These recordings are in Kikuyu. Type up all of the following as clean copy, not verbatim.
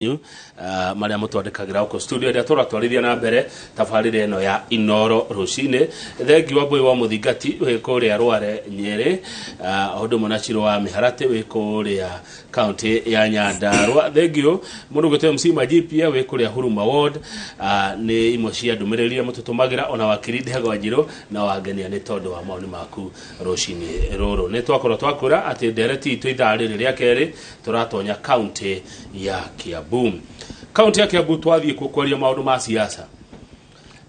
Marĩa mũtwandĩkagĩra gũkũ studio ĩrĩa tũratwarithia na mbere tabarĩra ĩno ya Inoro rũcinĩ. Thengi wa Mbũi wa Mũthingati wĩ kũrĩa Rware Nyerĩ, o ũndũ ũmwe na Ciro wa Mĩharatĩ wĩ kũrĩa kaunti ya Nyandarua. Thengiũ mũndũ gwĩtwo MC Majipia wĩ kũrĩa Huruma Ward. Nĩ imwe cia ndũmĩrĩri iria mũtũtũmagĩra, ona wakiri Ndegwa Njirũ na wangenia nĩ tondũ wa mawoni maku rũcinĩ rũrũ. Nĩ twakorwo twakwĩra atĩ ndereti itũ ithaa rĩrĩ rĩa kerĩ tũratonya kaunti ya Kiambu. Kaunti ya Kiambu twathiĩ kuo kwaria maũndũ ma siasa,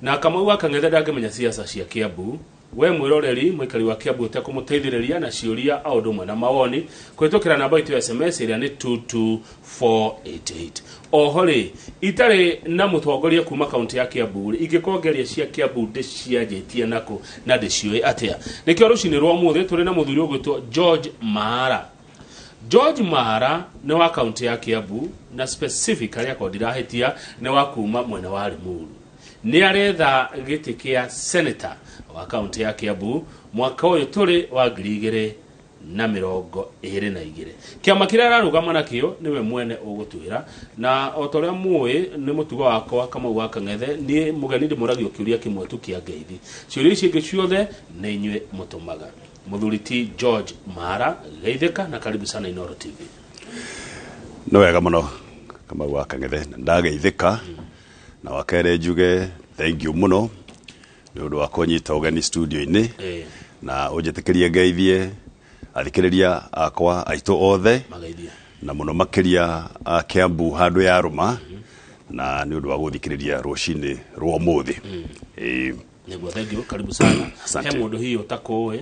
na Kamau wa Kang'ethe ndangĩmenya siasa cia Kiambu. We mwĩroreri mũikari wa Kiambu ũtekũmũteithĩrĩria na ciũria o ũndũ ũmwe na mawoni kũhĩtũkĩra namba itũ ya SMS ĩrĩa nĩ 22488. Oho rĩ, itarĩ na mũtongoria kuma kaunti ya Kiambu rĩ, ingĩkorwo ngeria cia Kiambu ndĩcianjĩtie nakũ na ndĩciũĩ atĩa? Nĩkĩo rũcinĩ rwa ũmũthĩ tũrĩ na mũthuri ũgwĩtwo George Maara. George Maara nĩ wa kaunti ya Kiambu, na specifically akorwo ndirahĩtia nĩ wa kuma mwena wa Limuru. Nĩ aretha gĩtĩ kĩa senator wa kaunti ya Kiambu mwaka ũyũ tũrĩ wa 2022. Kĩama kĩrĩa ararũgama nakĩo nĩwe mwene ũgũtwĩra, na o ta ũrĩa mũĩ nĩ mũtugo wakwa Kamau wa Kang'ethe, niĩ mũgeni ndĩmũragio kĩũria kĩmwe tu kĩa ngeithi, ciũria ici ingĩ ciothe nĩ inyuĩ mũtũmaga. Mũthuri ti George Maara, geithĩka na karibu sana Inoro TV. Nĩ wega mũno, Kamau wa Kang'ethe, ndageithĩka. Na wakerĩ njuge thank you mũno nĩ ũndũ wa kũnyita ũgeni studio-inĩ na ũnjĩtĩkĩrie ngeithie athikĩrĩria akwa aitũ othe mageithie na mũno makĩria a Kiambu handũ ya rũma, na nĩ ũndũ wa gũthikĩrĩria rũcinĩ rwa ũmũthĩ. Ĩĩ. Nĩguo, thank you, karibu sana. Asante. He mũndũ hihi ũtakũĩ,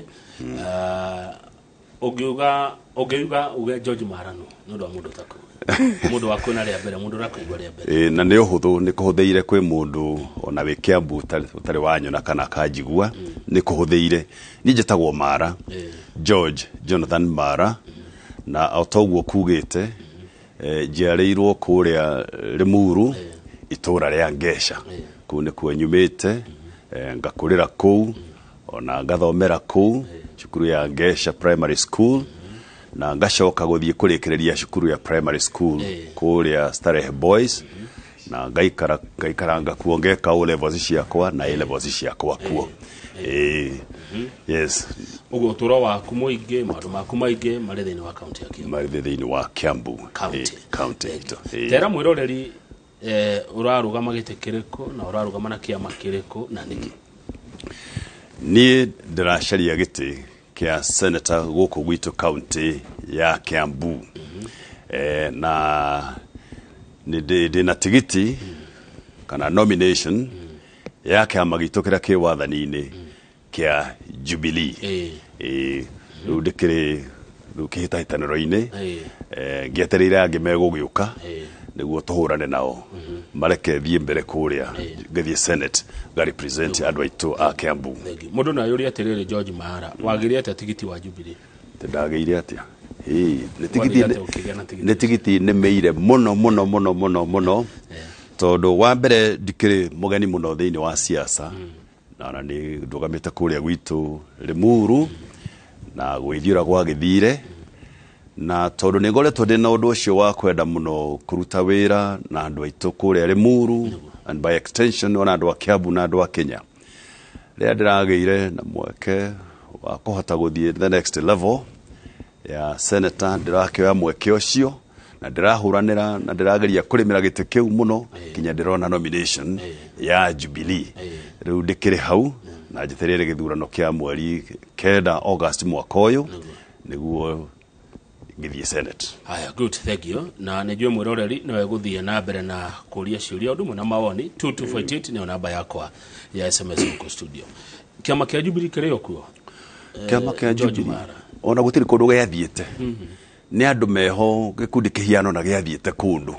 ũngiuga uge George Maara nũ, nĩ ũndũ wa mũndũ ũtakũĩ, mũndũ wa kwĩna rĩa mbere, mũndũ ũrakũigua rĩa mbere? Ĩĩ, na nĩ ũhũthũ, nĩ kũhũthĩire kwĩ mũndũ ona wĩ Kiambu ũtarĩ wanyona kana akanjigua, nĩ kũhũthĩire. Niĩ njĩtagwo Mara, George Jonathan Mara, na o ta ũguo kugĩte, njiarĩirwo kũrĩa Limuru, itũũra rĩa Ngesha. Kũu nĩkuo nyumĩte, ngakũrĩra kũu, ona ngathomera kũu cukuru ya Ngesha Primary School, na ngacoka gũthiĩ kũrĩkĩrĩria cukuru ya primary school kũrĩa Starehe Boys, na ngaikara ngaikaranga kuo, ngeka O levels ciakwa na A levels ciakwa kuo. Ĩĩ, yes. Ũguo ũtũũro waku mũingĩ, maũndũ maku maingĩ marĩ thĩinĩ wa kaunti ya Kiambu. Marĩ thĩinĩ wa Kiambu. County. Ĩĩ, county itũ. Ĩĩ. Tera mwĩroreri, ũrarũgama gĩtĩ kĩrĩkũ na ũrarũgama na kĩama kĩrĩkũ na nĩkĩ? Niĩ ndĩracaria gĩtĩ kĩa senator gũkũ gwitũ county ya Kiambu, na nĩ ndĩ na tigiti kana nomination ya kĩama gitũ kĩrĩa kĩ wathani-inĩ kĩa Jubilee. Ĩĩ, rĩu ndĩkĩrĩ rĩu kĩhĩtahĩtanĩro-inĩ, ngĩetereire angĩ megũgĩũka nĩguo tũhũrane nao mareke thiĩ mbere kũrĩa ngĩthiĩ Senate ga represent andũ aitũ a Kiambu. Thank you. Mũndũ no ayũrie atĩrĩrĩ, George Maara, wagĩire atĩa tigiti wa Jubilee? Ndagĩire atĩa? Ĩĩ, nĩ tigiti. Wathire atĩa ũkĩgĩa na tigiti? Nĩ tigiti nĩmĩire mũno mũno mũno mũno mũno, tondũ wa mbere ndikĩrĩ mũgeni mũno thĩinĩ wa siasa, na ona nĩ ndũgamĩte kũrĩa gwitũ Limuru na gwĩthiũra gwagĩthire, na tondũ nĩ ngoretwo ndĩ na ũndũ ũcio wa kwenda mũno kũruta wĩra na andũ aitũ kũrĩa Limuru, and by extension ona andũ a Kiambu na andũ a Kenya, rĩrĩa ndĩragĩire na mweke wa kũhota gũthiĩ the next level ya senator, ndĩrakĩoya mweke ũcio na ndĩrahũranĩra na ndĩrageria kũrĩmĩra gĩtĩ kĩu mũno kinya ndĩrona nomination ya Jubilee. Rĩu ndĩkĩrĩ hau na njetereire gĩthurano kĩa mweri 9 August mwaka ũyũ nĩguo ngĩthiĩ Senate. Haya, good, thank you. Na nĩ njũĩ mwĩroreri nĩwe gũthiĩ na mbere na kũria ciũria ũndũ ũmwe na mawoni. 2248 nĩyo namba yakwa ya SMS gũkũ studio. Kĩama kĩa Jubilee kĩrĩ o kuo? Kĩama kĩa George Jubilee Mara. Ona gũtirĩ kũndũ gĩathiĩte, nĩ andũ meho gĩkundi kĩhiano na gĩathiĩte kũndũ.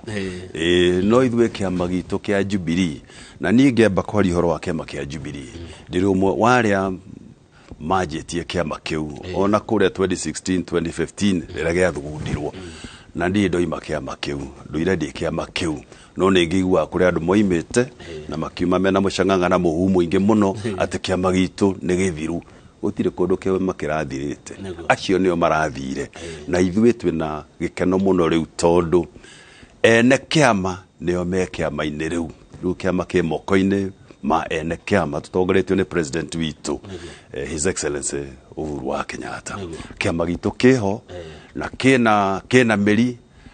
Ĩĩ, no ithuĩ kĩama gitũ kĩa Jubilee, na niĩ ngĩamba kwaria ũhoro wa kĩama kĩa Jubilee, ndĩrĩ ũmwe wa arĩa manjĩtie kĩama kĩu ona kũrĩa 2016 2015 rĩrĩa gĩathugundirwo, na niĩ ndoima kĩama kĩu, ndũire ndĩ kĩama kĩu, no nĩ ngĩiguaga kũrĩ andũ moimĩte na makiuma mena mũcang'ang'a na mũhu mũingĩ mũno atĩ kĩama gitũ nĩ gĩthiru. Gũtirĩ kũndũ kĩama kĩrathirĩte. Acio nĩo marathire, na ithuĩ twĩna gĩkeno mũno rĩu tondũ Ene kĩama nĩo me kĩama-inĩ rĩu. Rĩu kĩama kĩ moko-inĩ ma ene kĩama, tũtongoretio nĩ president witũ, His Excellency Uhuru wa Kenyatta. Kĩama gitũ kĩho na kĩna mĩri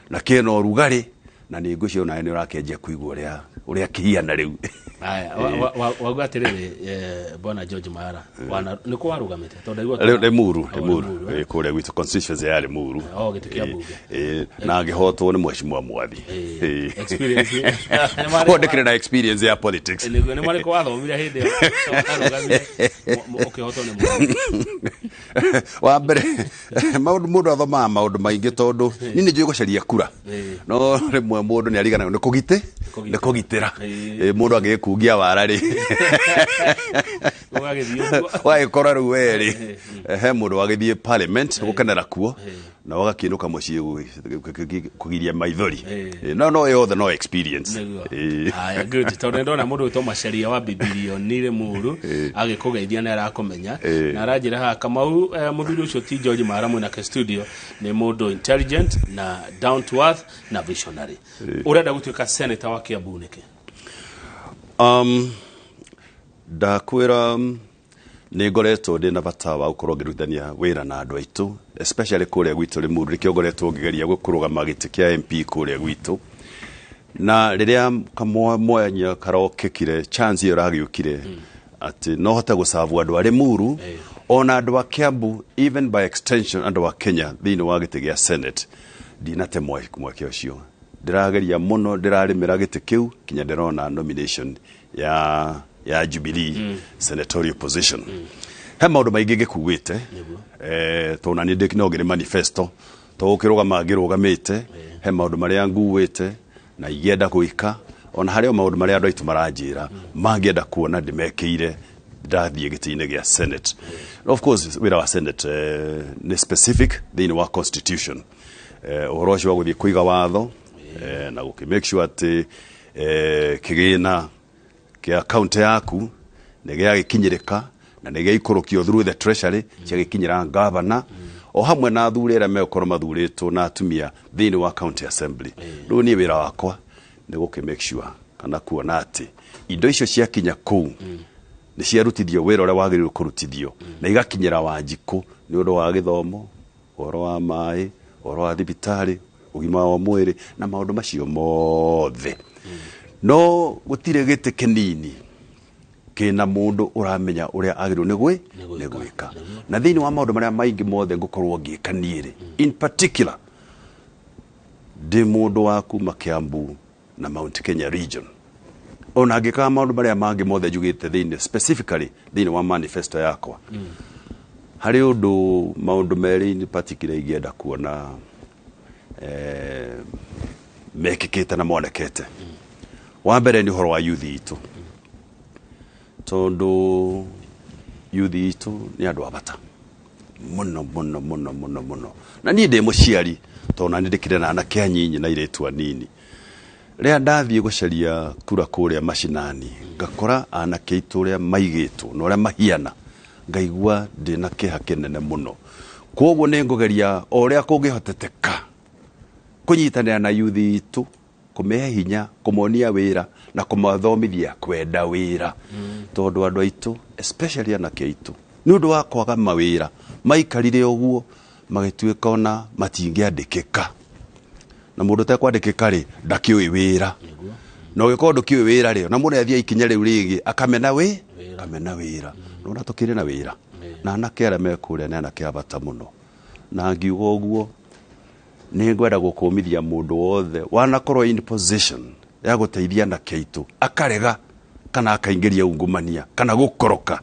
na kĩna ũrugarĩ, na nĩ ngwĩciria onawe nĩ ũrakĩanjia kũigua ũrĩa kĩhiana rĩu. Aya, wauga atĩrĩrĩ, bwana George Mahara, nĩ kũ warũgamĩte? Tondũ ndaigua Rĩu Limuru. Oh, Limuru. Limuru, eh. Kũrĩa gwitũ constituency ya Limuru. Oh, gĩtĩ kĩa mbunge. Na ngĩhotwo nĩ mheshimiwa Mwathi. Experience. Koguo ndĩkĩrĩ na experience ya politics. Nĩguo, nĩ marĩkũ wathomire hĩndĩ ĩyo warũgamire ũkĩhotwo nĩ Mwathi? Wa mbere, maũndũ mũndũ athomaga maũndũ maingĩ, tondũ niĩ nĩ njũĩ gũcaria kura, no rĩmwe mũndũ nĩ ariganagwo nĩ kũgitĩ nĩ kũgitĩra. Mũndũ angĩgĩkungia wara rĩ, Ũgagĩthiĩ ũguo. Wagĩkora rĩu werĩ he mũndũ wagĩthiĩ parliament gũkenera kuo na wagakĩinũka mũciĩ kũgiria maithori. No yothe no experience. Nĩguo. Haya, good. Tondũ nĩndona mũndũ wĩtwo Macharia wa Bibilioni Limuru agĩkũgeithia nĩ arakũmenya na aranjĩra haha Kamau, mũthuri ũcio ti George Mahara mwĩnake studio, nĩ mũndũ intelligent na down to earth na visionary. Ũrenda gũtuĩka senator wa Kiambu nĩkĩ? Ndakwĩra, nĩ ngoretwo ndĩ na bata wa gũkorwo ngĩrutithania wĩra na andũ aitũ, especially kũrĩa gwitũ Limuru. Nĩkĩo ngoretwo ngĩgeria kũrũgama gĩtĩ kĩa MP kũrĩa gwitũ, na rĩrĩa kamwa mwanya karokĩkire, chance ĩyo ĩragĩũkire atĩ no hote gũcabu andũ a Limuru ona andũ a Kiambu, even by extension andũ a Kenya thĩinĩ wa gĩtĩ gĩa Senate, ndinate mweke ũcio. Ndĩrageria mũno, ndĩrarĩmĩra gĩtĩ kĩu kinya ndĩrona nomination ya Jubilee senatorial position. He maũndũ maingĩ ngĩkuĩte, tondũ na niĩ no ngĩrĩ manifesto, to gũkĩrũgama ngĩrũgamĩte. He maũndũ marĩa nguĩte na ingĩenda gwĩka, ona harĩ o maũndũ marĩa andũ aitũ maranjĩra mangĩenda kuona ndĩmekĩire ndathiĩ gĩtĩ-inĩ gĩa Senate. Of course wĩra wa Senate nĩ specific thĩinĩ wa constitution, ũhoro ũcio wa gũthiĩ kũiga watho, na gũkĩ make sure atĩ kĩgĩna kĩa county yaku nĩ gĩagĩkinyĩrĩka na nĩ gĩaikũrũkio through the treasury, ciagĩkinyĩra governor o hamwe na athuri arĩa megũkorwo mathurĩtwo na atumia thĩinĩ wa county assembly. Rĩu niĩ wĩra wakwa nĩ gũkĩ make sure kana kuona atĩ indo icio ciakinya kũu nĩ ciarutithio wĩra ũrĩa wagĩrĩirwo kũrutithio na igakinyĩra Wanjikũ nĩ ũndũ wa gĩthomo, ũhoro wa maĩ, ũhoro wa thibitarĩ, ũgima wa mwĩrĩ na maũndũ macio mothe. No gũtirĩ gĩtĩ kĩnini kĩna mũndũ ũramenya ũrĩa agĩrĩirwo nĩ gwĩ Nĩ nĩ gwĩka. Na thĩinĩ wa maũndũ marĩa maingĩ mothe ngũkorwo ngĩka niĩ rĩ, in particular ndĩ mũndũ wa kuma Kiambu na Mount Kenya region, ona angĩkaga maũndũ marĩa mangĩ mothe njugĩte thĩinĩ, specifically thĩinĩ wa manifesto yakwa, harĩ ũndũ, maũndũ merĩ in particular ingĩenda kuona mekĩkĩte na monekete. Wa mbere nĩ ũhoro wa youth itũ, tondũ youth itũ nĩ andũ a bata mũno mũno mũno mũno mũno, na niĩ ndĩ mũciari, tondũ na nĩ ndĩkĩrĩ na anake anyinyi na airĩtu anini. Rĩrĩa ndathiĩ gũcaria kura kũrĩa macinani, ngakora anake aitũ ũrĩa maigĩtwo na ũrĩa mahiana, ngaigua ndĩna kĩeha kĩnene mũno. Koguo nĩ ngũgeria o ũrĩa kũngĩhoteteka kũnyitanĩra na youth itũ, kũmĩhe hinya, kũmonia wĩra na kũmathomithia kwenda wĩra, tondũ andũ aitũ, especially anake aitũ, nĩ ũndũ wa kwaga mawĩra maikarire ũguo magĩtuĩka ona matingĩandĩkĩka, na mũndũ ũtekwandĩkĩka rĩ, ndakĩũĩ wĩra, na ũgĩkorwo ndũkĩũĩ wĩra rĩ, na mũndũ athiĩ ikinya rĩu rĩngĩ akamena wĩ akamena wĩra. Nona tũkĩrĩ na wĩra na anake arĩa me kũrĩa nĩ anake a bata mũno, na ngiuga ũguo nĩ ngwenda gũkũmithia mũndũ wothe wanakorwo in position ya gũteithia anake aitũ akarega kana akaingĩria ungumania kana gũkoroka,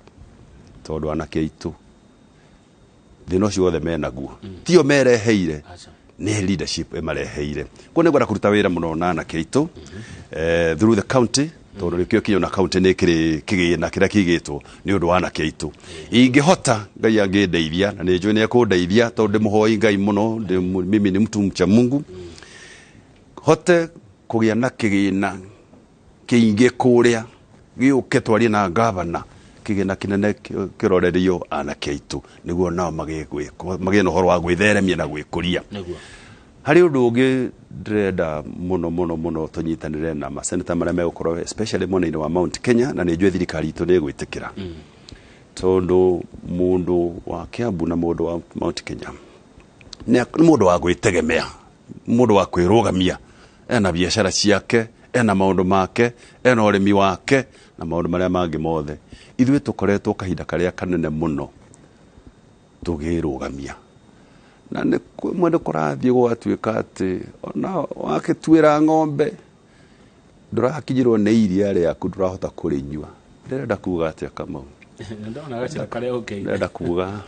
tondũ anake aitũ thĩna ũcio wothe menaguo tio mereheire. Aca. Nĩ leadership ĩmareheire. Koguo nĩ ngwenda kũruta wĩra mũno na anake aitũ through the county, tondũ nĩkĩo kinya na county nĩ kĩrĩ kĩgĩna kĩrĩa kĩigĩtwo nĩ ũndũ wa anake aitũ. Ingĩhota, Ngai angĩndeithia, na nĩ njũĩ nĩ ekũndeithia tondũ ndĩmũhoi Ngai mũno, mimi ni mtu mcha Mungu, hote kũgĩa na kĩgĩna kĩingĩ kũrĩa gĩũke twarie na gavana, kĩgĩna kĩnene kĩrorerio anake aitũ nĩguo nao magĩe na ũhoro wa gwĩtheremia na gwĩkũria. Harĩ ũndũ ũngĩ ndĩrenda mũno mũno mũno tũnyitanĩre na maseneta marĩa megũkorwo especially mwena-inĩ wa Mount Kenya, na nĩ njũĩ thirikari itũ nĩ ĩgwĩtĩkĩra, tondũ mũndũ wa Kiambu na mũndũ wa Mount Kenya nĩ mũndũ wa gwĩtegemea, mũndũ wa kwĩrũgamia, ena biacara ciake, ena maũndũ make, ena ũrĩmi wake na maũndũ marĩa mangĩ mothe. Ithuĩ tũkoretwo kahinda karĩa kanene mũno tũgĩrũgamia, na nĩ kũmwe nĩ kũrathiĩ gũgatuĩka atĩ ona wakĩtuĩra ng'ombe ndũrakinyĩrwo nĩ iria rĩaku, ndũrahota kũrĩnyua. Ndĩrenda kuga atĩa, Kamau? Ndona gacĩra karĩa ũkĩire. Ndĩrenda kuga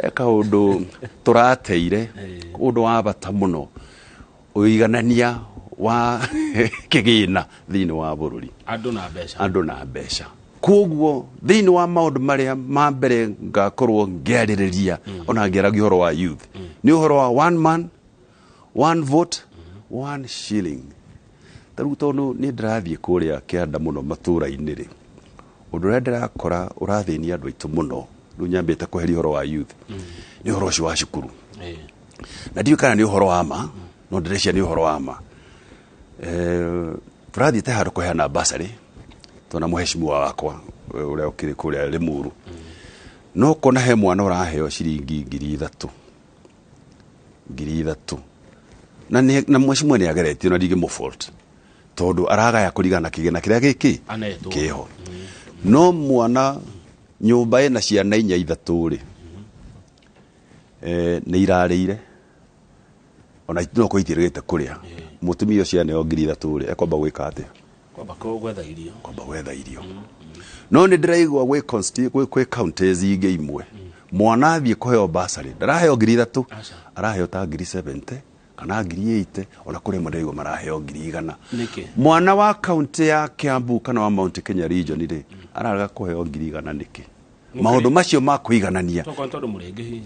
he kaũndũ tũrateire, ũndũ wa bata mũno, ũiganania wa kĩgĩna thĩinĩ wa bũrũri. Andũ na mbeca. Andũ na mbeca. Koguo thĩinĩ wa maũndũ marĩa ma mbere ngakorwo ngĩarĩrĩria ona ngĩaragia ũhoro wa youth nĩ ũhoro wa one man, one vote, one shilling. Ta rĩu tondũ nĩ ndĩrathiĩ kũrĩa kĩanda mũno matũũra-inĩ rĩ, ũndũ ũrĩa ndĩrakora ũrathĩnia andũ aitũ mũno, rĩu nyambĩte kweheria ũhoro wa youth, nĩ ũhoro ũcio wa cukuru. Na ndiũĩ kana nĩ ũhoro wa ma, no ndĩreciria nĩ ũhoro wa ma. Tũrathiĩte handũ kũheana bursary tona mũheshimiwa wakwa ũrĩa ũkĩrĩ kũrĩa Limuru, no kona he mwana ũraheo ciringi 3000, 3000, na na mheshimiwa nĩ ageretio na ndingĩ fault tondũ aragaya kũringana na kĩgĩna kĩrĩa gĩkĩ Anetwo. kĩho. No mwana nyũmba ĩna ciana inya ithatũ rĩ, nĩ irarĩire ona no korwo itiĩrĩgĩte kũrĩa, mũtumia ũcio aneo 3000 rĩ, ekwamba gwĩka atĩa? Kwamba gwetha irio. Kwamba gwetha irio. No nĩ ndĩraigua gwĩ counties ingĩ imwe mwana athiĩ kũheo bursary ndaraheo 3000. Aca. Araheo ta 70,000 kana 80,000, ona kũrĩ amwe ndĩraigua maraheo 100,000. Nĩkĩ? Mwana wa kaunti ya Kiambu kana wa Mount Kenya region rĩ, ararega kũheo 100,000 nĩkĩ? Maũndũ macio ma kũiganania. Tokorwo nĩ tondũ mũrĩ aingĩ hihi.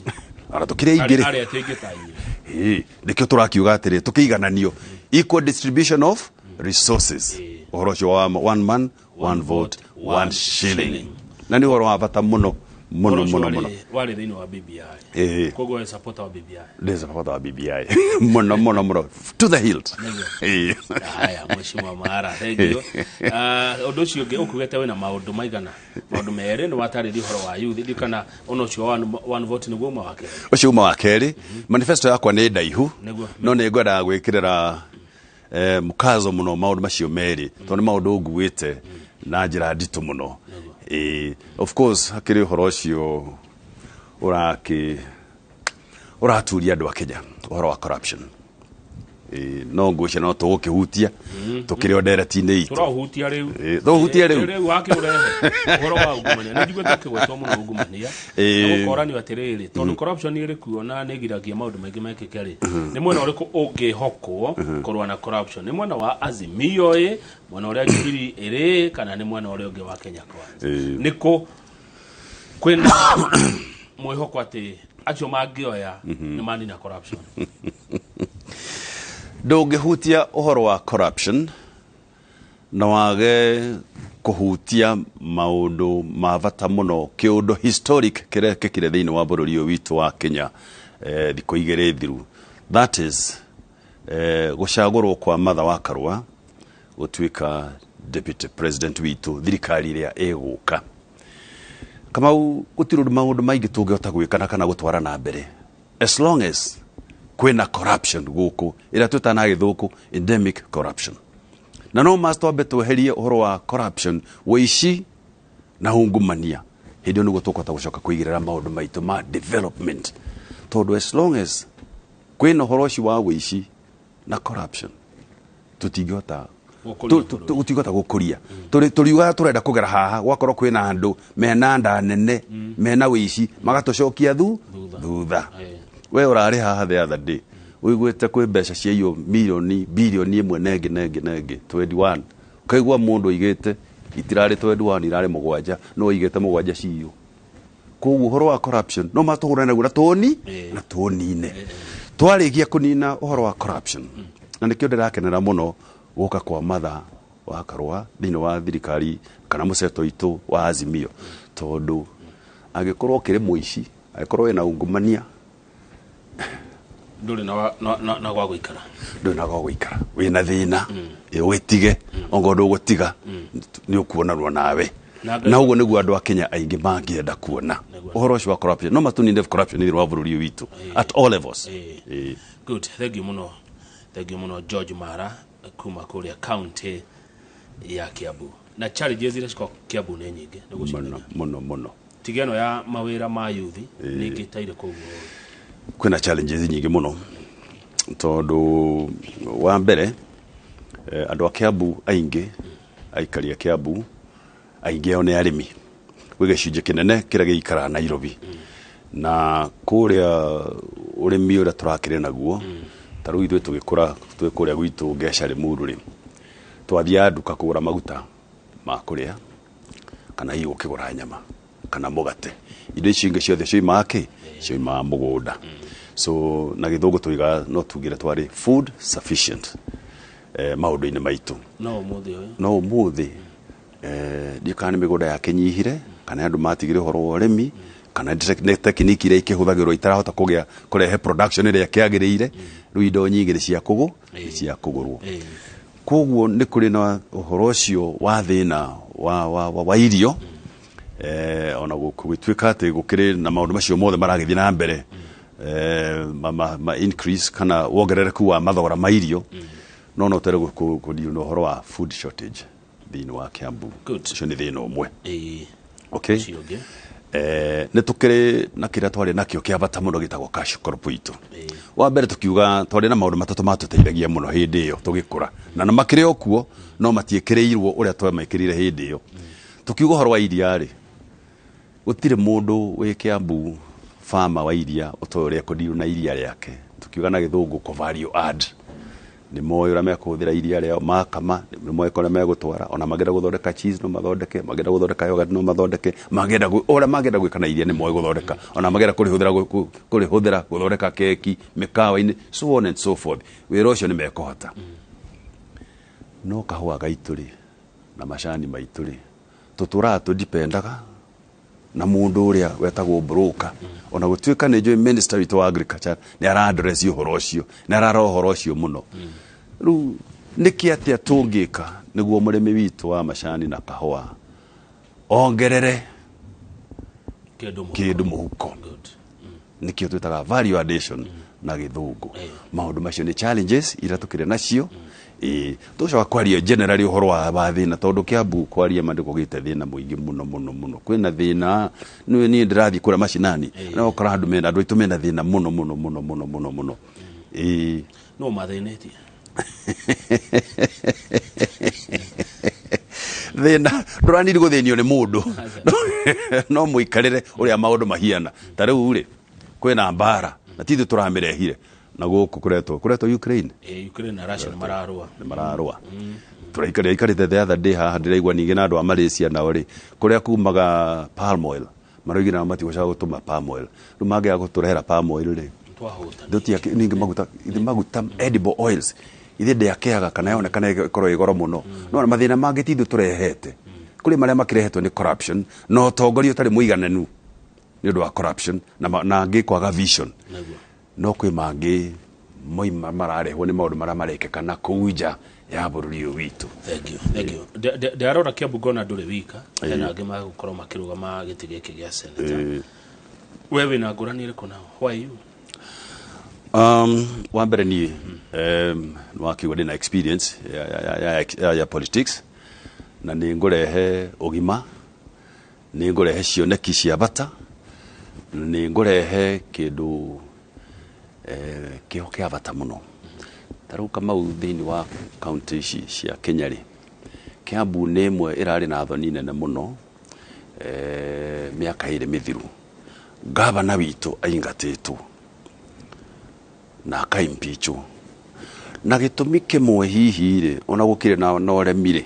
Ona tũkĩrĩ aingĩ rĩ. Arĩa ti aingĩ ta inyuĩ. Ĩĩ, nĩkĩo tũrakiuga atĩrĩ tũkĩigananio, equal distribution of resources, ũhoro ũcio wa one man, one vote, one shilling, na nĩ ũhoro wa bata mũno mũno Ũhoro ũcio mũno mũno. Warĩ thĩinĩ wa BBI. Koguo we supporter wa BBI? Ndĩ supporter wa BBI mũno mũno mũno, to the hilt. Nĩguo. Haya, mheshimiwa Mahara, thank you. Ũndũ ũcio ũngĩ ũkugĩte wĩna maũndũ maigana, maũndũ merĩ nĩ watarĩria ũhoro wa youth, ndiũ kana ona ũcio wa one vote nĩguo ũmwe wa kerĩ. Ũcio uma wa kerĩ. Manifesto yakwa nĩ ndaihu. Nĩguo. No nĩ ngwendaga gwĩkĩrĩra mũkazo mũno maũndũ macio merĩ tondũ nĩ maũndũ nguĩte na njĩra nditũ mũno. Of course hakĩrĩ ũhoro ũcio ũrakĩ ũraturia andũ a Kenya, ũhoro wa corruption. No ngwĩciria no tũgũkĩhutia tũkĩrĩ o ndereti-inĩ itũ. Tũraũhutia rĩu. Tũũhutie rĩu. Rĩu wakĩũrehe ũhoro wa ungumania, nĩ njiguĩte ũkĩgwetwo mũno ungumania, na gũkoranio atĩrĩrĩ, tondũ corruption ĩrĩ kuo na nĩ ĩgiragia maũndũ maingĩ mekĩke rĩ, nĩ mwena ũrĩkũ ũngĩhokwo kũrũa na corruption? Nĩ mwena wa Azimio ĩ, mwena ũrĩa Jubilee ĩrĩ, kana nĩ mwena ũrĩa ũngĩ wa Kenya Kwanza? Nĩ kũ kwĩna mwĩhoko atĩ acio mangĩoya nĩ manina corruption? Ndũngĩhutia ũhoro wa corruption na wage kũhutia maũndũ ma bata mũno, kĩũndũ historic kĩrekĩkire thĩinĩ wa bũrũri ũyũ witũ wa Kenya thikũ 2 thiru, that is gũcagũrwo kwa Martha wa Karũa gũtuĩka deputy president witũ thirikari ĩrĩa ĩgũka. Kamau, gũtirĩ ũndũ maũndũ maingĩ tũngĩhota gwĩka na kana gũtwara na mbere as long as kwĩna corruption gũkũ ĩrĩa twĩtaga na gĩthũngũ endemic corruption. Na no must twambe tweherie ũhoro wa corruption, ũici na ungumania, hĩndĩ ĩyo nĩguo tũkũhota gũcoka kũigĩrĩra maũndũ maitũ ma development, tondũ as long as kwĩna ũhoro ũcio wa ũici na corruption tũtingĩhota Gũkũria bũrũri. Tũtingĩhota gũkũria. Tũriugaga tũrenda kũgera haha, gwakorwo kwĩna andũ mena nda nene mena ũici magatũcokia Thutha. thutha. We ũrarĩ haha the other day, ũiguĩte kwĩ mbeca ciaiywo milioni bilioni 1 na ĩngĩ na ĩngĩ na ĩngĩ 21, ũkaigua mũndũ oigĩte itirarĩ 21, irarĩ 7, no oigĩte 7 ciiywo. Koguo ũhoro wa corruption no matũhũrane naguo na tũni na tũnine. Twarĩkia kũnina ũhoro wa corruption, na nĩkĩo ndĩrakenera mũno gũka kwa Martha wa Karũa thĩinĩ wa thirikari kana mũceto witũ wa Azimio, tondũ angĩkorwo ũkĩrĩ mũici, angĩkorwo wĩna ungumania, Ndũrĩ na wa- na- na- na gwa gũikara. Ndũrĩ na gwa gũikara, wĩna thĩna, wĩtige ongorwo ndũgũtiga nĩ ũkuonanwo nawe. Na Ngai- Na ũguo nĩguo andũ a Kenya aingĩ mangĩenda kuona. Nĩguo. Ũhoro ũcio wa corruption, no matũnine corruption thĩinĩ wa bũrũri ũyũ witũ at all levels. Ĩĩ. Good, thank you mũno, thank you mũno, George Mara kuma kũrĩa county ya Kiambu. Na challenges iria cikoragwo Kiambu nĩ nyingĩ nĩ Mũno. gũcimenya. Mũno mũno. Tiga ĩno ya mawĩra ma yuthi nĩ ingĩtaire kũu. Kwĩna challenges nyingĩ mũno, tondũ wa mbere, andũ a Kiambu aingĩ, aikari a Kiambu aingĩ ao nĩ arĩmi. Gwĩ gĩcunjĩ kĩnene kĩrĩa gĩikaraga Nairobi, na kũrĩa ũrĩmi ũrĩa tũrakĩrĩ naguo, ta rĩu ithuĩ tũgĩkũra twĩ kũrĩa gwitũ Ngeca Limuru rĩ, twathiaga nduka kũgũra maguta ma kũrĩa kana hihi ũkĩgũra nyama kana mũgate. Indo icio ingĩ ciothe cioimaga kĩ? Cioimaga mũgũnda. So na gĩthũngũ tuigaga, no tugire twarĩ food sufficient maũndũ-inĩ maitũ. No ũmũthĩ ũyũ? No ũmũthĩ, ndiũ kana nĩ mĩgũnda yakĩnyihire, kana andũ matigire ũhoro wa ũrĩmi, kana nĩ tekiniki iria ikĩhũthagĩrwo itarahota kũgĩa kũrehe production ĩrĩa ĩkĩagĩrĩire. Rĩu indo nyingĩ nĩ cia kũgũ nĩ cia kũgũrwo. Koguo nĩ kũrĩ na ũhoro ũcio wa thĩna wa irio, ona gũgĩtuĩka atĩ gũkĩrĩ na maũndũ macio mothe maragĩthiĩ na mbere, ma increase kana wongerereku wa mathogora ma irio, no tere kũdeal na ũhoro wa food shortage thĩinĩ wa Kiambu. Good. Ũcio nĩ thĩna ũmwe. Okay. Ũcio ũngĩ? Nĩ tũkĩrĩ na kĩrĩa twarĩ nakĩo kĩa bata mũno gĩtagwo cash crop itũ. Wa mbere tukiuga twarĩ na maũndũ matatũ matũteithagia mũno hĩndĩ ĩyo tũgĩkũra, na makĩrĩ o kuo, no matiĩkĩrĩirwo ũrĩa twamekĩrire hĩndĩ ĩyo. Tukiuga ũhoro wa iria rĩ, gũtirĩ mũndũ wĩ Kiambu farmer wa iria ũtoĩ ũrĩa ekũdeal na iria rĩake. Tukiuga na gĩthũngũ ko value add. Nĩ moĩ ũrĩa mekũhũthĩra iria rĩao makama, nĩ moĩ kũrĩa megũtwara, ona mangĩenda gũthondeka cheese no mathondeke, mangĩenda gũthondeka yogurt no mathondeke, mangĩenda ũrĩa mangĩenda gwĩka na iria nĩ moĩ gũthondeka, ona mangĩenda kũrĩhũthĩra gũthondeka keki mĩkawa-inĩ, so on and so forth. Wĩra ũcio nĩ mekũhota. No kahũa gaitũ rĩ, na macani maitũ rĩ, tũtũraga tũdipendaga na mũndũ ũrĩa wetagwo broker. Ona gũtuĩka nĩ njũĩ minister witũ wa agriculture nĩ ara address ũhoro ũcio, nĩ arara ũhoro ũcio mũno. Rĩu nĩkĩ atĩa tũngĩka nĩguo mũrĩmi witũ wa macani na kahũa ongerere kĩndũ mũhuko? Kĩndũ mũhuko. Good. Nĩkĩo twĩtaga value addition na gĩthũngũ. Maũndũ macio nĩ challenges iria tũkĩrĩ nacio. Ĩĩ, tũcoka kwaria generally ũhoro wa thĩna, tondũ Kiambu kwaria ma nĩ kũgĩte thĩna mũingĩ mũno mũno mũno. Kwĩna thĩna, nĩ niĩ ndĩrathiĩ kũrĩa macinani na ũkora andũ mena, andũ aitũ mena thĩna mũno mũno mũno mũno mũno mũno. Ĩĩ. No mathĩnĩtie? Thĩna ndũraniri gũthĩnio nĩ mũndũ, no mũikarĩre ũrĩa maũndũ mahiana. Ta rĩu rĩ, kwĩna mbara na ti ithuĩ tũramĩrehire na gũkũ kũretwo Ukraine. Ukraine na Russia nĩ mararũa. Nĩ mararũa. Tũraikarire ikarĩte the other day haha ndĩraigua ningĩ na andũ a Malaysia nao rĩ, kũrĩa kumaga palm oil, maroigire nao matigũcoka gũtũma palm oil. Rĩu mangĩaga gũtũrehera palm oil rĩ, twahũta. Ndotia ningĩ maguta, ithe maguta edible oils ithe ndĩakĩaga kana yonekana ĩkorwo ĩ goro mũno. No na mathĩna mangĩ ti ithuĩ tũrehete. Kũrĩ marĩa makĩrehetwo nĩ corruption na ũtongoria ũtarĩ mũigananu nĩ ũndũ wa corruption na angĩ kwaga vision. No kwĩ mangĩ moima mararehwo nĩ maũndũ marĩa marekĩka na kũu nja ya bũrũri ũyũ witũ. Thank you, thank you. Ndarora Kiambu ngona ndũrĩ wika, hena angĩ magũkorwo makĩrũgama gĩtĩ gĩkĩ gĩa senator. We wĩna ngũrani ĩrĩkũ nao? Why you? Wa mbere niĩ, nĩwakiuga ndĩna experience ya politics, na nĩ ngũrehe ũgima, nĩ ngũrehe cioneki cia bata, nĩ ngũrehe kĩndũ kĩho kĩa bata mũno. Ta rĩu Kamau, thĩinĩ wa kaunti ici cia Kenya rĩ, Kiambu nĩ ĩmwe ĩrarĩ na thoni nene mũno mĩaka 2 mĩthiru. Gavana witũ aingatĩtwo na akaimpeachwo na gĩtũmi kĩmwe hihi rĩ, ona gũkĩrĩ na ũremi rĩ,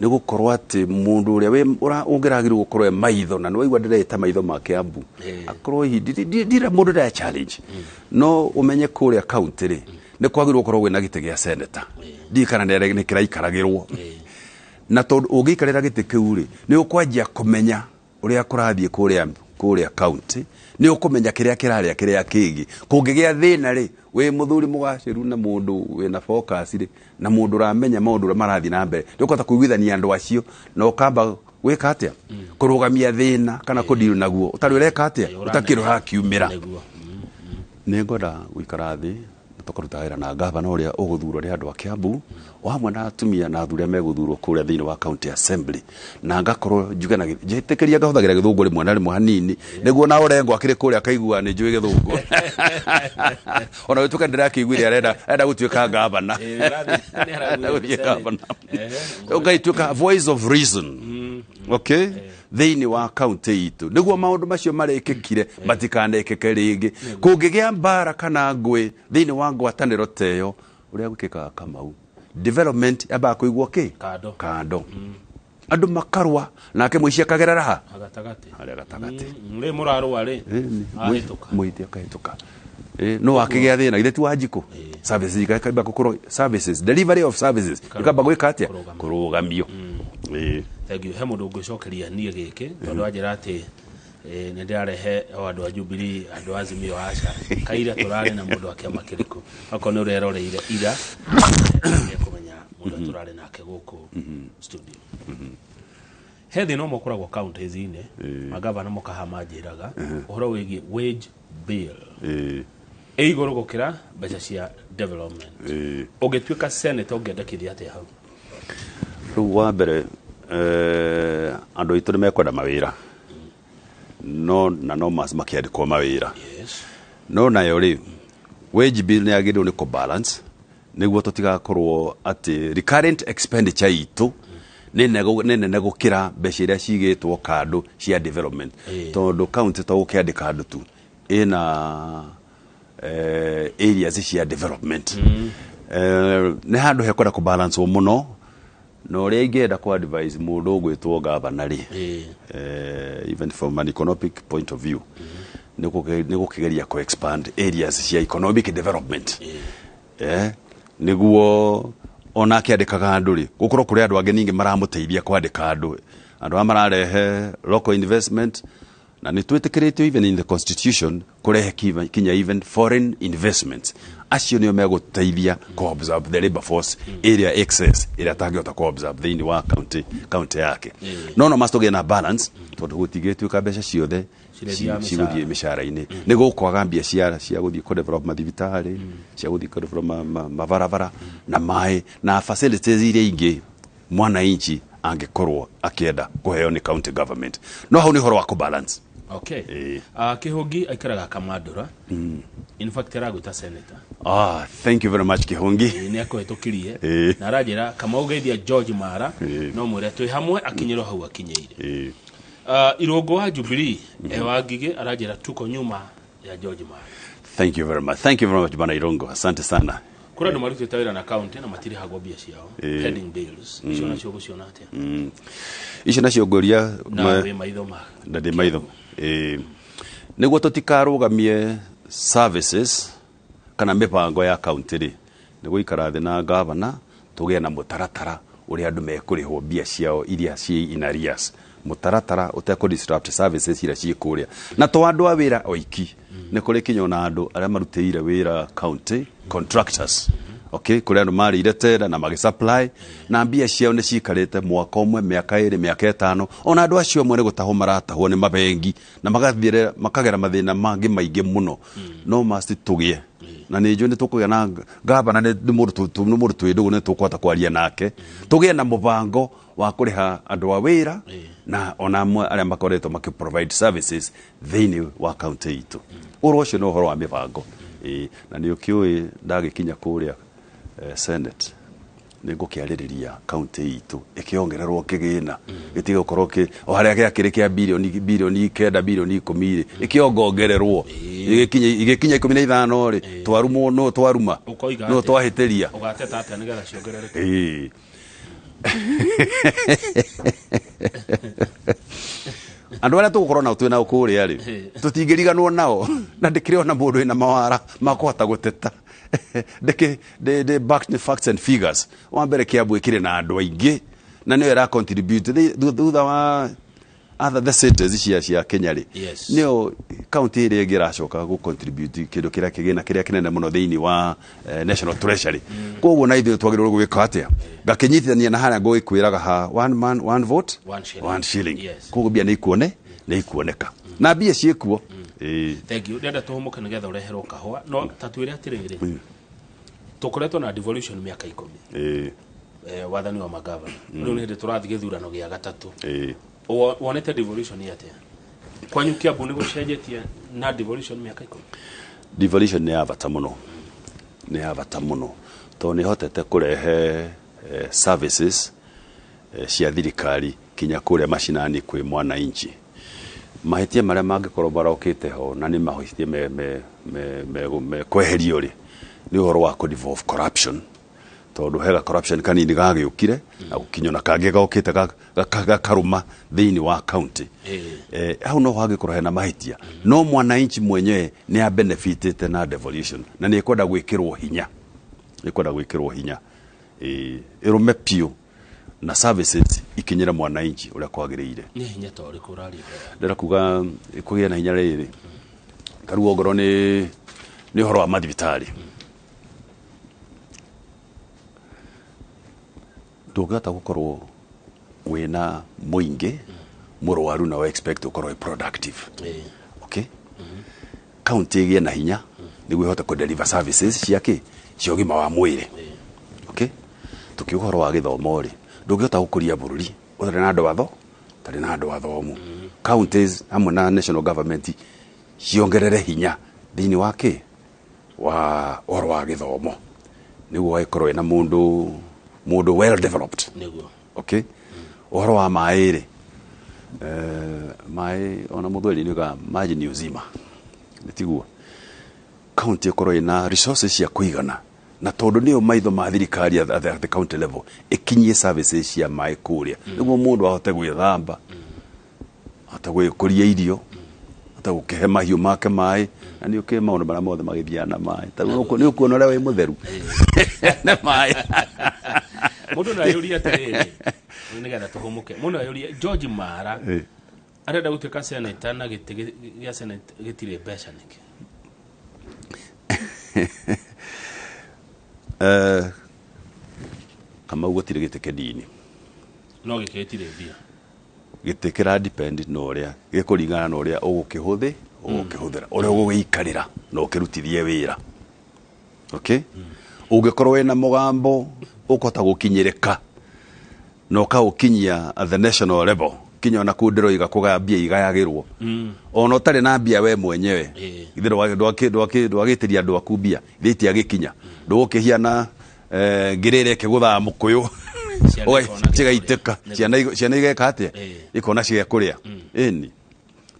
nĩ gũkorwo atĩ mũndũ ũrĩa ũngĩragĩrĩirwo gũkorwo e maitho, na nĩwaigua ndĩreta maitho ma Kiambu, akorwo hihi ndire mũndũ ndĩra challenge, no ũmenye kũrĩa county rĩ, nĩ kwagĩrĩirwo gũkorwo kwĩna gĩtĩ gĩa senator. Ndiũĩ kana nĩ kĩraikaragĩrwo, na tondũ ũngĩikarĩra gĩtĩ kĩu rĩ, nĩ ũkwanjia kũmenya ũrĩa kũrathiĩ kũrĩa county, Nĩ ũkũmenya kĩrĩa kĩrarĩa kĩrĩa kĩngĩ. Kũngĩgĩa thĩna rĩ, wĩ mũthuri mũgacĩru na mũndũ wĩna focus rĩ, na mũndũ ũramenya maũndũ ũrĩa marathiĩ na mbere, nĩ ũkũhota kũiguithania andũ acio na ũkamba gwĩka atĩa, kũrũgamia thĩna kana kũdeal naguo ũtarĩ ũreka atĩa, ũtakĩrĩ ũrakiumĩra. Nĩguo. Nĩ ngwenda gũikara thĩ na tũkaruta wĩra na gavana ũrĩa ũgũthurwo nĩ andũ a Kiambu, o hamwe na atumia na athuri arĩa megũthurwo kũrĩa thĩinĩ wa county assembly, na ngakorwo njuge na njĩtĩkĩria ngahũthagĩra gĩthũngũ rĩmwe na rĩmwe hanini, nĩguo na Orengo akĩrĩ kũrĩa akaigua nĩ njũĩ gĩthũngũ, ona gũtuĩka ndĩrakĩiguire arenda gũtuĩka gavana. Nĩ Arenda gũtuĩka gavana. Ehe. Ũgaituĩka voice of reason, okay, thĩinĩ wa kaunti itũ, nĩguo maũndũ macio marĩkĩkire matikanekĩke rĩngĩ. Kũngĩgĩa mbara kana ngũĩ thĩinĩ wa ngwatanĩro ta ĩyo, ũrĩa gwĩkĩkaga Kamau, development yambaga kũigwo kĩ? Kando. Kando. Andũ makarũa nake mũici akagerera ha? Gatagatĩ. Harĩa gatagatĩ. Rĩ mũrarũa rĩ, ahĩtũka. Mũithi akahĩtũka. No akĩgĩa thĩna githĩ ti Wanjikũ, services ikamba gũkorwo, services, delivery of services ikamba gwĩka atĩa? Kũrũgama. Kũrũgamio. Thank you. He mũndũ ũngĩcokeria niĩ gĩkĩ, tondũ anjĩra atĩ nĩ ndĩrarehe o andũ a Jubilee, andũ a Azimio, aca kaira tũrarĩ na mũndũ wa kĩama kĩrĩkũ. Okorwo nĩ ũreroreire ira, nĩekũmenya mũndũ ũrĩa tũrarĩ nake gũkũ studio. He thĩna ũmwe ũkoragwo counties-inĩ, magavana mũkaha manjĩraga ũhoro wĩgiĩ wage bill ĩ igũrũ gũkĩra mbeca cia development. Ũngĩtuĩka senator, ũngĩendekithia atĩa hau? Rĩu wa mbere, andũ aitũ nĩ mekwenda mawĩra, no na no makĩandĩkwo mawĩra. No nayo rĩ, wage bill nĩ yagĩrĩirwo nĩ kũbalance, nĩguo tũtigakorwo atĩ recurrent expenditure itũ nĩ nene gũkĩra mbeca iria cigĩtwo kando cia development. Tondũ county to gũkĩandĩka andũ tu, ĩna areas cia development. Nĩ handũ hekwenda kũbalance mũno, na ũrĩa ingĩenda kũ advise mũndũ ũgwĩtwo gavana rĩ, even from an economic point of view, nĩ gũkĩgeria kũ expand areas cia economic development, nĩguo ona akĩandĩkaga andũ rĩ, gũkorwo kũrĩ andũ angĩ ningĩ maramũteithia kwandĩka andũ, andũ aya mararehe local investment, na nĩ twĩtĩkĩrĩtio even in the constitution kũrehe kinya even foreign investments. Acio nĩo megũteithia kũ absorb the labor force ĩrĩa excess, ĩrĩa atangĩhota kũ absorb thĩinĩ wa county yake. No must tũgĩe na balance, tondũ gũtingĩtuĩka mbeca ciothe Cirethiaga cigũthiĩ mĩcara-inĩ. Nĩ gũkwaga mbia cia gũthiĩ kũ develop mathibitarĩ, cia gũthiĩ kũ develop mabarabara na maĩ na facilities iria ingĩ mwananchi angĩkorwo akĩenda kũheo nĩ county government. No hau nĩ ũhoro wa kũbalance. Okay. Kĩhũngi aikaraga Kamandũra. In fact, aragwĩta senator. Ah, thank you very much, Kĩhũngi. Nĩ akũhĩtũkirie na aranjĩra Kamau geithia George Mara, no mwĩre twĩ hamwe akinyĩrwo hau akinyĩire. Irũngũ wa Jubilee e wa Ngigĩ aranjĩra tuko nyuma ya George Mara. Thank you very much, thank you very much, bana Irungo, asante sana. Kũrĩ andũ marutĩte wĩra na county na matirĩhagwo mbia ciao, pending bills. Icio nacio ũgũciona atĩa? Icio nacio ngũria Na wĩ maitho ma na ndĩ maitho. Nĩguo tũtikarũgamie services kana mĩbango ya county rĩ, nĩ gũikara thĩ na gavana tũgĩe na mũtaratara ũrĩa andũ mekũrĩhwo mbia ciao iria ciĩ in arrears, mũtaratara ũtekũ disrupt services iria ciĩ kũrĩa. Na to andũ a wĩra oiki, nĩ kũrĩ kinya ona andũ arĩa marutĩire wĩra county, contractors, okay, kũrĩ andũ marĩire tenda na magĩsupply na mbia ciao nĩ cikarĩte mwaka ũmwe, mĩaka 2, mĩaka 5. Ona andũ acio amwe nĩ gũtahwo maratahwo nĩ mabengi na magathiĩre makagera mathĩna mangĩ maingĩ mũno. No must tũgĩe na nĩ njũĩ nĩ tũkũgĩa na gavana, nĩ mũndũ twĩ ndũgũ, nĩ tũkũhota kwaria nake, tũgĩe na mũbango wa kũrĩha andũ a wĩra na ona amwe arĩa makoretwo makĩ provide services thĩinĩ wa county itũ. Ũhoro ũcio nĩ ũhoro wa mĩbango. Na nĩ ũkĩũĩ ndagĩkinya kũrĩa Senate, nĩ ngũkĩarĩrĩria county itũ ĩkĩongererwo kĩgĩna, gĩtige gũkorwo o harĩa gĩakĩrĩ kĩa birioni 9, birioni 10 rĩ, ĩkĩongongererwo igĩkinya 15 rĩ, twarumwo no twaruma Ũkoiga no atĩa? twahĩtĩria. Ũgateta atĩa nĩgetha ciongerereke? Andũ arĩa tũgũkorwo nao twĩ nao kũrĩa rĩ, tũtingĩriganwo nao, na ndĩkĩrĩ ona mũndũ wĩna mawara ma kũhota gũteta. Ndĩkĩ ndĩ backed nĩ facts and figures. Wa mbere, Kiambu ĩkĩrĩ na andũ aingĩ na nĩyo ĩra contribute thutha wa Other the cities cia Kenya rĩ, Yes. nĩyo county ĩrĩa ĩngĩ ĩracoka gũ contribute kĩndũ kĩrĩa kĩgĩna kĩrĩa kĩnene mũno thĩinĩ wa national treasury. Koguo na ithuĩ twagĩrĩirwo gwĩka atĩa? Ngakĩnyitithania na harĩa ngũgĩkwĩraga ha one man one vote, one shilling. One shilling. Yes. Koguo mbia nĩ ikuone nĩ ikuoneka na mbia ciĩkuo. Ĩĩ. Thank you. Ndĩrenda tũhũmũke nĩgetha ũreherwo kahũa, no ta twĩre atĩrĩrĩ, tũkoretwo na devolution mĩaka 10. Ĩĩ. Wathani wa magavana, rĩu nĩ hĩndĩ tũrathiĩ gĩthurano gĩa gatatũ. Ĩĩ. Wonete devolution atĩa kwanyu Kiambu? Nĩ gũcenjetie na devolution mĩaka 10? Devolution nĩ ya bata mũno, nĩ ya bata mũno tondũ nĩ ĩhotete kũrehe services cia thirikari kinya kũrĩa macinani kwĩ mwananchi. Mahĩtia marĩa mangĩkorwo marokĩte ho na nĩ mahĩtia me kweherio rĩ, nĩ ũhoro wa kũ devolve corruption, tondũ hega corruption kanini gagĩũkire na gũkinywo na kangĩ gokĩte gakarũma thĩinĩ wa county. Hau no hangĩkorwo hena mahĩtia, no mwananchi mwenyewe nĩ abenefitĩte na devolution na nĩ ekwenda gwĩkĩrwo hinya, nĩ ekwenda gwĩkĩrwo hinya ĩrũme piũ na services ikinyĩre mwananchi ũrĩa kwagĩrĩire. Nĩ hinya ta ũrĩkũ ũraria? Ndĩrenda kuga kũgĩa na hinya rĩrĩ, ta rĩu ongorwo nĩ ũhoro wa mathibitarĩ, ndũngĩhota gũkorwo wĩna mũingĩ mũrwaru na expect ũkorwo wĩ productive. Okay, county ĩgĩe na hinya nĩguo ĩhote kũ deliver services cia kĩ cia ũgima wa mwĩrĩ. Okay, tukiuga ũhoro wa gĩthomo rĩ, ndũngĩhota gũkũria bũrũri ũtarĩ na andũ atho ũtarĩ na andũ athomu. Counties hamwe na national government ciongerere hinya thĩinĩ wa kĩ wa ũhoro wa gĩthomo nĩguo wagĩkorwo wĩna mũndũ well developed. Nĩguo. Okay, ũhoro wa maĩ rĩ, maĩ ona mũthweri nĩ maji ni uzima, nĩ tiguo? County ĩkorwo ĩna resources cia kũigana na tondũ nĩyo maitho ma thirikari at the county level, ĩkinyie services cia maĩ kũrĩa nĩguo mũndũ ahote gwĩthamba, ahote gwĩkũria irio, ahote gũkĩhe mahiũ make maĩ, na nĩ ũkĩĩ maũndũ marĩa mothe magĩthiaga na maĩ. Ta rĩu nĩ ũkuona ũrĩa wĩ mũtheru na maĩ. Mũndũ no ayũrie atĩrĩrĩ, nĩgetha tũhũmũke, mũndũ ayũrie George Mara arenda gũtuĩka senator na gĩtĩ gĩa senate gĩtirĩ mbeca nĩkĩ? Kamau, gũtirĩ gĩtĩ kĩnini. No gĩkĩ gĩtirĩ mbia. Gĩtĩ kĩra depend na ũrĩa gĩkũringana na ũrĩa ũgũkĩhũthĩra, ũrĩa ũgũgĩikarĩra na ũkĩrutithie wĩra. Okay, ũngĩkorwo wĩna mũgambo ũkũhota gũkinyĩrĩka na ũkaũkinyia at the national level, kinya ona kũu ndĩroiga kũgaya mbia igayagĩrwo, ona ũtarĩ na mbia we mwenyewe, ithe ndwagĩtĩria andũ aku mbia ithe itiagĩkinya, ndũgũkĩhiana ngĩrĩ ĩrĩa ĩkĩgũthaga mũkũyũ. Ciana ikona gĩa cigaitĩka. kũrĩa. Ciana igeka atĩa? Ikona cia kũrĩa. Ĩni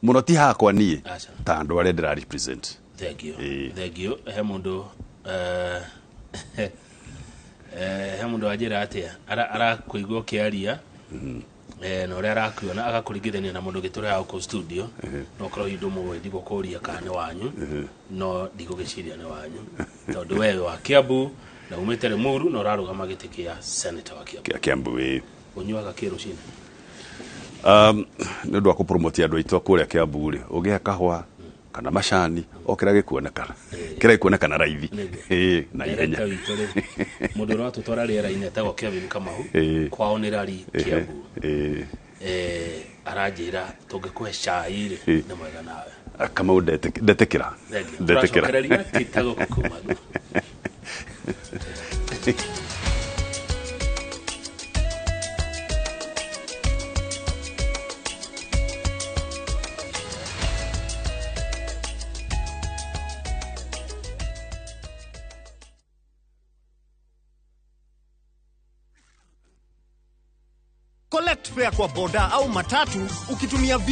mũno ti hakwa niĩ Aca. ta andũ arĩa ndĩra represent. Thank you. Ĩĩ. Thank you. He mũndũ he mũndũ wanjĩra atĩa, arakũigua ũkĩaria na ũrĩa arakuona agakũringithania na mũndũ ũngĩ tũrĩ haha gũkũ studio, no korwo hihi ndũmũĩ, ndigũkũria kana nĩ wanyu, no ndigũgĩciria nĩ wanyu tondũ we wĩ wa Kiambu na umĩte Limuru na ũrarũgama gĩtĩ kĩa senator wa Kiambu. Kĩa Kiambu, ĩĩ. Ũnyuaga kĩ rũcinĩ? Nĩ ũndũ wa kũpromote andũ aitũ a kũrĩa Kiambu rĩ, ũngĩhe kahũa kana macani o kĩrĩa gĩkuonekana, kĩrĩa gĩkuonekana raithi. Ĩĩ, na ihenya. Director witũ rĩ, mũndũ ũrĩa watũtwara rĩera-inĩ etagwo Kevin Kamau. Kwao nĩ Rari, Kiambu. Aranjĩra tũngĩkũhe cai rĩ, nĩ mwega nawe. Kamau, ndetĩkĩra. Thank you. Ndetĩkĩra. Tũracokereria tita gũkũ kuma. Collect fare kwa boda au matatu ukitumia